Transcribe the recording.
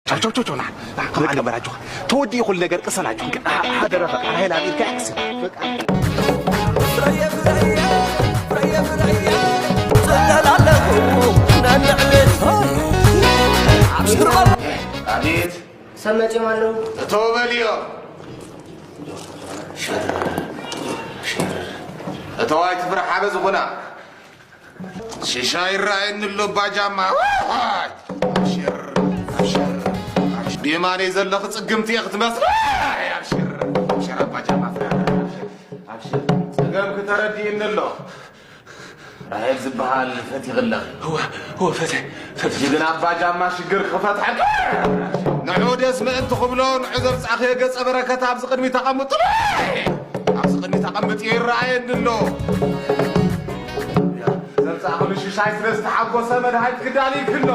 ቻው ቻው ቻው ቻው ና ና ከም ዓንደ በላችሁ ተወዲ ይኹል ነገር ቅሰላችሁ ሓደረፈ ራሄል ኣቢልካ ያክስ ኣቤት ሰብ መፅኦም ኣለዉ። እቶ በልዮ እቶ ኣይትፍራሕ ሓበ ዝኾና ሽሻ ይረኣየኒ ኣሎ ባጃማ ኣብሽር ኣብሽር ኣብሽር ብየማነይ ዘለኺ ፅግምቲ እየ ክትመስል ኣብሽር ኣብሽር ኣባጃማ ፍራ ኣብሽር ፀገምኪ ተረዲእኒ ኣሎ ራሄል ዝበሃል ፈቲኺ ኣለኺ እወ እወ ፈትየ ፈትየ ሕጂ ግን ኣባጃማ ሽግር ክፈትሐልኪ ንዑ ደስ ምእንቲ ክብሎ ንዑ ዘምፃእኽዮ ገፀ በረከት ኣብዚ ቅድሚ ተቐምጥሉ ኣብዚ ቅድሚ ተቐምጥዮ ይረኣየኒ ኣሎ ዘምፃእኽሉ ሽሻይ ስለ ዝተሓጎሰ መድሃኒት ክዳልይልኪ ኣሎ